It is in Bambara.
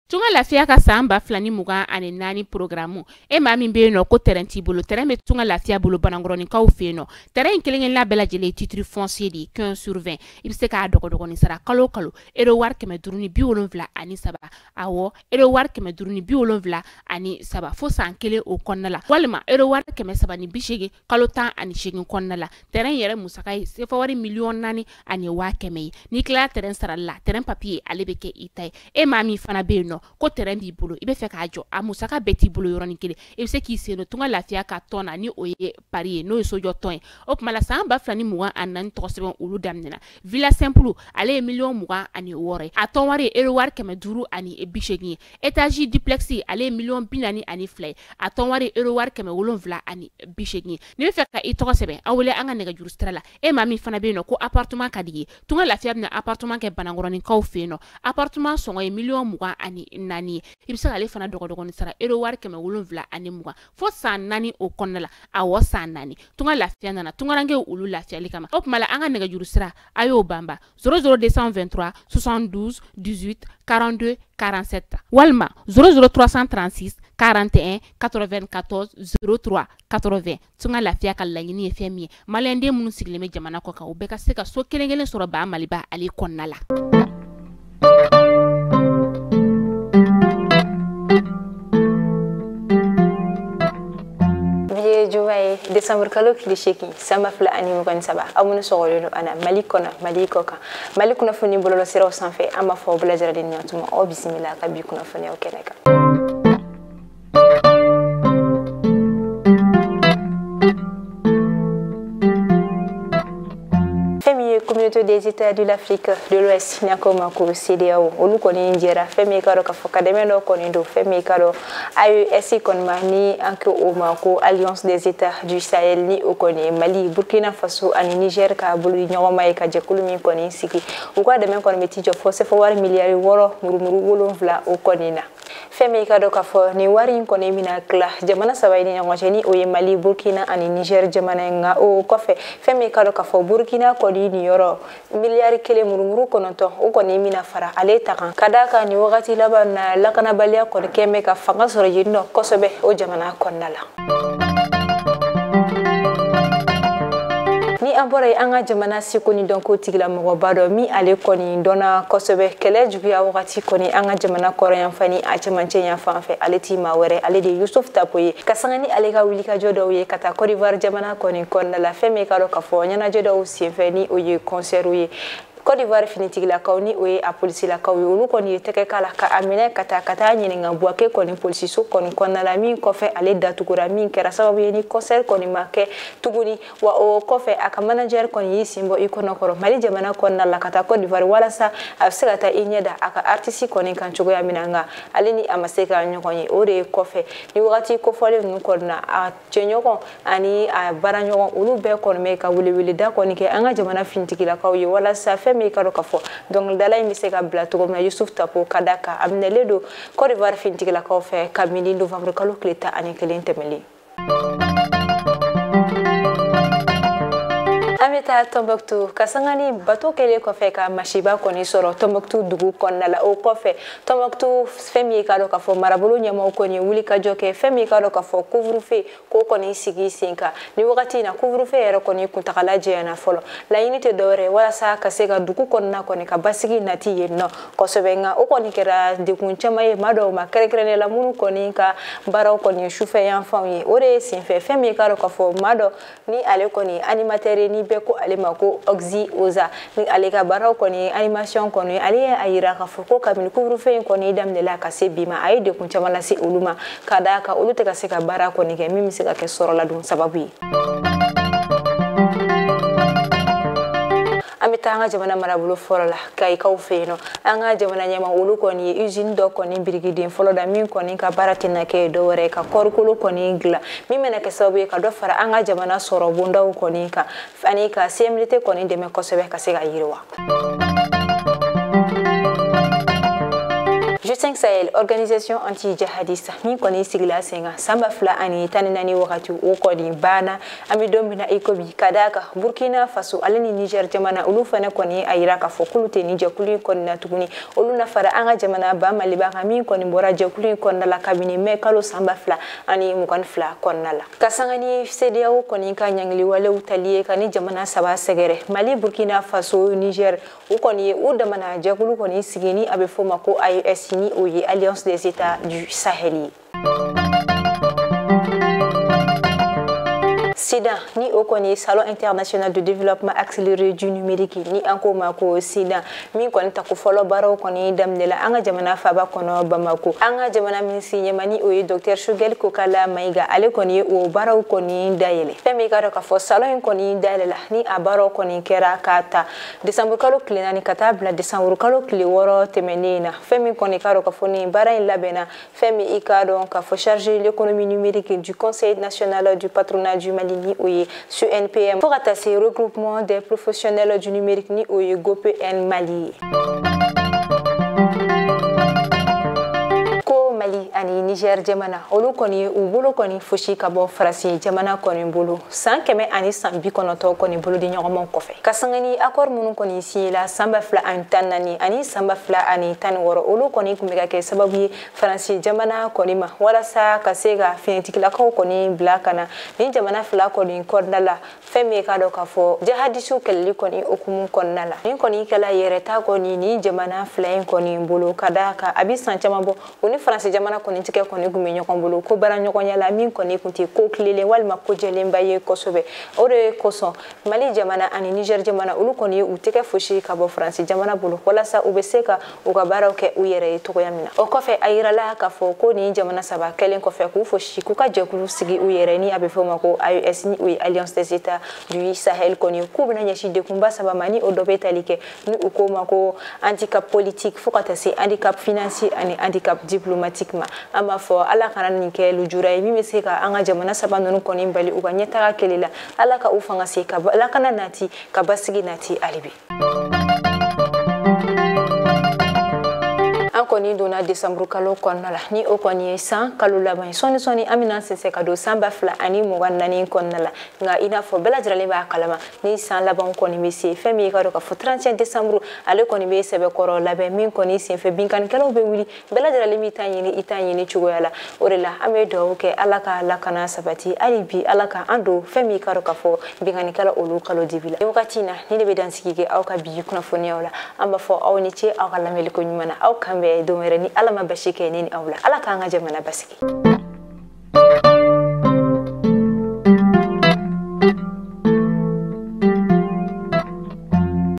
Tunga Lafiya ka san 2024 programme e maa min bɛ yen nɔ ko terrain t'i bolo, terrain bɛ Tunga Lafiya bolo Banankɔrɔninkaw fɛ yen nɔ. Terrain in kelen-kelenna bɛɛ lajɛlen ye titre foncier de ye 15 sur 20. I bɛ se k'a dɔgɔdɔgɔnin sara kalo o kalo euro wari 573, awɔ euro wari 573 fo san kelen o kɔnɔna la, walima euro wari 380 kalo 18 kɔnɔna la. Terrain yɛrɛ musaka ye sefa wari 4,1 million ye. N'i tilala terrain sarali la, terrain papier ale bɛ kɛ i ta ye. E maa min fana bɛ yen nɔ ko terrain b'i bolo, i bɛ fɛ k'a jɔ, a musaka bɛɛ t'i bolo yɔrɔnin kelen, i bɛ se k'i sen don Tunga Lafiya ka tɔn na, ni o ye pari ye, n'o ye sojɔ tɔn ye. O tuma la san 2024 tɔgɔ sɛbɛn olu daminɛna. Villa simple ale ye 26 million ye, a tɔn wari ye euro wari 580 ye. Étage duplex ale ye 42 million ye, a tɔn wari ye euro wari 780 ye. N'i bɛ fɛ ka i tɔgɔ sɛbɛn, aw wele an ka nɛgɛjuru sira la. E maa min fana bɛ yen nɔ ko appartement ka di ye, Tunga Lafiya bɛna appartement kɛ Banankɔrɔninkaw fɛ yen nɔ. Appartement sɔngɔ ye 24 million ye. I bɛ se k'ale fana dɔgɔdɔgɔnin sara euro wari 720 fo san 4 o kɔnɔna la, awɔ san 4. Tunga Lafiya nana tungarankew olu lafiyali kama. O tuma la an ka nɛgɛjuru sira a y'o banba 00223 72 18 42 47 walima 00336 41 94 03 80. Tunga Lafiya ka laɲini ye fɛn min ye, maliyɛnden minnu sigilen bɛ jamana kɔ kan, u bɛɛ ka se ka so kelen kelen sɔrɔ ba Maliba ale kɔnɔna la. Bi ye juma ye, décembre kalo tile 8 san 2023. Aw minnu sɔgɔlen don an na Mali kɔnɔ, Mali kɔ kan, Mali kunnafoni bɔlɔlɔsiraw sanfɛ, an b'a fɔ aw bɛɛ lajɛlen ɲantuma, aw bisimila ka bi kunnafoniyaw kɛnɛ kan. Fɛn min ye Communauté des États de l'Afrique de l'Ouest, n'a ko ma ko CEDEAO, olu kɔni jɛra fɛn min ka dɔn k'a fɔ ka dɛmɛ dɔ kɔni don fɛn min ka dɔn AES kɔni ma, ni an ko o ma ko Alliance des États du Sahel, ni o kɔni ye Mali, Burkina Faso ani Niger ka bolo ɲɔgɔnma ye ka jɛkulu min kɔni sigi. U ka dɛmɛ kɔni bɛ t'i jɔ fo sefa wari 6.7 miliyari o kɔni na. Fɛn min ka dɔn k'a fɔ nin wari in kɔni bɛna tila jamana saba in ni ɲɔgɔn cɛ, ni o ye Mali, Burkina ani Niger jamana ye. Nka o kɔfɛ, fɛn min ka dɔn k'a fɔ Burkina kɔni niyɔrɔ 1,9 miliyari o kɔni bɛna fara ale ta kan, ka d'a kan nin wagati laban na lakanabaliya kɔni kɛn bɛ ka fanga sɔrɔ yen nɔ kosɛbɛ o jamana kɔnɔna la. Ni an bɔra yen, an ka jamana seko ni dɔnko tigilamɔgɔba dɔ min ale kɔni dɔnna kosɛbɛ kɛlɛ juguya wagati kɔni an ka jamana kɔrɔyanfan ni a cɛmancɛ yan fan fɛ, ale ti maa wɛrɛ, ale de ye Yusuf Tapo ye. Ka sanga ni ale ka wulikajɔ dɔw ye ka taa Côte d'Ivoire jamana kɔni kɔnɔna la, fɛn min ka dɔn k'a fɔ ɲɛnajɛ dɔw senfɛ, ni o ye concert ye, Côte d'Ivoire finitigilakaw, ni o ye a polisilakaw ye, olu kɔni ye tɛgɛ k'a la ka a minɛ ka taa ɲininka Buwake kɔni polisiso kɔni kɔnɔna la. Min kɔfɛ ale datugura, min kɛra sababu ye ni concert kɔni ma kɛ tuguni. Wa o kɔfɛ, a ka manager kɔni y'i sen bɔ i kɔnɔ kɔrɔ Mali jamana kɔnɔna la ka taa Côte d'Ivoire walasa a bɛ se ka taa i ɲɛ da a ka artiste kɔni kan cogoya min na, nka ale ni a ma se ka ɲɔgɔn ye. O de ye kɔfɛ ni wagati kofɔlen ninnu kɔni na, a cɛɲɔgɔn ani a baaraɲɔgɔn, olu bɛɛ kɔni bɛ ka weleweleda kɔni kɛ an ka jamana finitigilakaw ye walasa fɛn min ka dɔn k'a fɔ dɔnkilidala in bɛ se ka bila cogo min na, Yusuf Tapo, ka da kan a minɛlen don Côte d'Ivoire finitigilakaw fɛ kabini novembre kalo tile 11 tɛmɛlen. An bɛ taa Tɔnbɔkutu ka sanga ni bato kɛlen kɔfɛ ka masiba kɔni sɔrɔ Tɔnbɔkutu dugu kɔnɔna la. O kɔfɛ, Tɔnbɔkutu fɛn min ye k'a dɔn k'a fɔ marabolo ɲɛmaaw kɔni wuli ka jɔ kɛ fɛn min k'a dɔn k'a fɔ couvre-feu k'o kɔni sigi sen kan. Ni wagati in na, couvre-feu yɛrɛ kɔni kuntagala janyana fɔlɔ. Laɲini tɛ dɔwɛrɛ ye walasa ka se ka dugu kɔnɔna kɔni ka basigi nati yen nɔ kosɛbɛ. Nka o kɔni kɛra degun caman ye maa dɔw ma, kɛrɛnkɛrɛnnenya la minnu kɔni ka baaraw kɔni ye sufɛ yanfanw ye. O de ye senfɛ fɛn min k'a dɔn k'a fɔ maa dɔ ni ale kɔni animateur ye, ni bɛɛ ko ale ma ko Oxy Oza, ni ale ka baaraw kɔni animation kɔni, ale ye a yira k'a fɔ ko kabini couvre-feu in kɔni daminɛla ka se bi ma, a ye degun caman lase olu ma, ka d'a kan olu tɛ ka se ka baara kɔni kɛ min bɛ se ka kɛ sɔrɔ ladon sababu ye. An bɛ taa an ka jamana marabolo fɔlɔ la, Kayikaw fɛ yen nɔ. An ka jamana ɲɛma, olu kɔni ye usine dɔ kɔni birikiden fɔlɔ da, min kɔni ka baara tɛna kɛ dɔwɛrɛ ye ka kɔɔrikolo kɔni dilan, min bɛna kɛ sababu ye ka dɔ fara an ka jamana sɔrɔ bondaw kɔni kan ani ka CMDT kɔni dɛmɛ kosɛbɛ ka se ka yiriwa. G5 Sahel, organisation anti-jihadiste min kɔni sigila sen kan san 2014 wagati, o kɔni banna. An bɛ don min na i ko bi, ka d'a kan Burkina Faso ale ni Niger jamana, olu fana kɔni a yira k'a fɔ k'olu tɛ nin jɛkulu in kɔni na tuguni. Olu na fara an ka jamana ba Maliba kan min kɔni bɔra jɛkulu in kɔnɔna la kabini mɛ kalo san 2022 kɔnɔna la. Ka sanga ni CEDEAO kɔni ka ɲangiliwalew tali ye ka ni jamana saba sɛgɛrɛ, Mali, Burkina Faso, Niger, u kɔni ye u damana jɛkulu kɔni sigi ni a bɛ f'o ma ko AES, ni o ye Alliance des États du Sahel ye. SIDA, ni o kɔni ye Salon international de développement accéléré du numérique, ni an k'o ma ko SIDA, min kɔni tako fɔlɔ baaraw kɔni daminɛla an ka jamana faba kɔnɔ Bamako. An ka jamana minisiri ɲɛma, ni o ye Docteur Choguel Kokala Maïga, ale kɔni ye o baaraw kɔni dayɛlɛ. Fɛn min ka dɔn k'a fɔ salon in kɔni dayɛlɛla, ni a baaraw kɔni kɛra k'a ta décembre kalo tile 4 ka taa bila décembre kalo tile 6 tɛmɛnen na. Fɛn min kɔni ka dɔn k'a fɔ nin baara in labɛnna, fɛn min i k'a dɔn k'a fɔ chargé l'économie numérique du Conseil national du patronat du Mali, ni o ye CNPM, fo ka taa se regroupement des professionnels du numérique, ni o ye GOPN Mali ye. Ko Mali ani Niger jamana, olu kɔni u bolo kɔni fosi ka bɔ Faransi jamana kɔni bolo san 190 kɔni bolo di ɲɔgɔnmaw kɔfɛ, ka sanga ni accord minnu kɔni signé la san 2014 ani san 2016, olu kɔni tun bɛ ka kɛ sababu ye Faransi jamana kɔni ma walasa ka se ka finitigilakaw kɔni bila ka na ni jamana fila kɔni kɔnɔna la. Fɛn min ye k'a dɔn k'a fɔ jihadisiw kɛlɛli kɔni hukumu kɔnɔna la, nin kɔni kɛla yɛrɛta kɔni ni jamana fila in kɔni bolo, ka d'a kan a bɛ san caman bɔ o ni Faransi jamana kɔni tigɛ kɔni tun bɛ ɲɔgɔn bolo ko baara ɲɔgɔnya la min kɔni tun tɛ ko tilelen walima ko jɛlenba ye kosɛbɛ. O de kosɔn Mali jamana ani Niger jamana, olu kɔni ye u tɛgɛ fosi ka bɔ Faransi jamana bolo walasa u bɛ se ka u ka baaraw kɛ u yɛrɛ ye cogoya min na. O kɔfɛ, a yirala k'a fɔ ko nin jamana saba kɛlen kɔfɛ k'u fosi k'u ka jɛkulu sigi u yɛrɛ, ni a bɛ fɔ o ma ko AES, ni o ye Alliance des États du Sahel kɔni, k'u bɛna ɲɛsin dekunba saba ma, ni o dɔ bɛ tali kɛ ni u k'o ma ko handicap politique, fo ka taa se handicap financier ani handicap diplomatique ma. An b'a fɔ Ala kana nin kɛ lujura ye min bɛ se ka an ka jamana saba ninnu kɔni bali u ka ɲɛtaga kɛlɛ la. Ala ka u fanga se ka lakana nati, ka basigi nati hali bi. An kɔni donna décembre kalo kɔnɔna la, ni o kɔni ye san kalo laban ye. Sɔɔni sɔɔni an bɛna sɛnsɛn ka don san 2024 kɔnɔna la. Nka i n'a fɔ bɛɛ lajɛlen b'a kalama, ni san laban kɔni bɛ se, fɛn min i ka dɔn k'a fɔ 31 décembre ale kɔni bɛ sɛbɛkɔrɔ labɛn, min kɔni senfɛ binkannikɛlaw bɛ wuli, bɛɛ lajɛlen b'i ta ɲini i ta ɲini cogoya la. O de la an bɛ dugawu kɛ Ala ka lakana sabati hali bi, Ala ka an don fɛn min i ka dɔn k'a fɔ binkannikɛla olu kalo dibi la. Nin wagati in na, ni ne bɛ dansigi kɛ aw ka bi kunnafoniyaw la. An b'a fɔ aw ni ce aw ka lamɛnni ko ɲuman na. Aw kan bɛn don wɛrɛ ni Ala ma basi kɛ ne ni aw la. Ala k'an ka jamana basigi.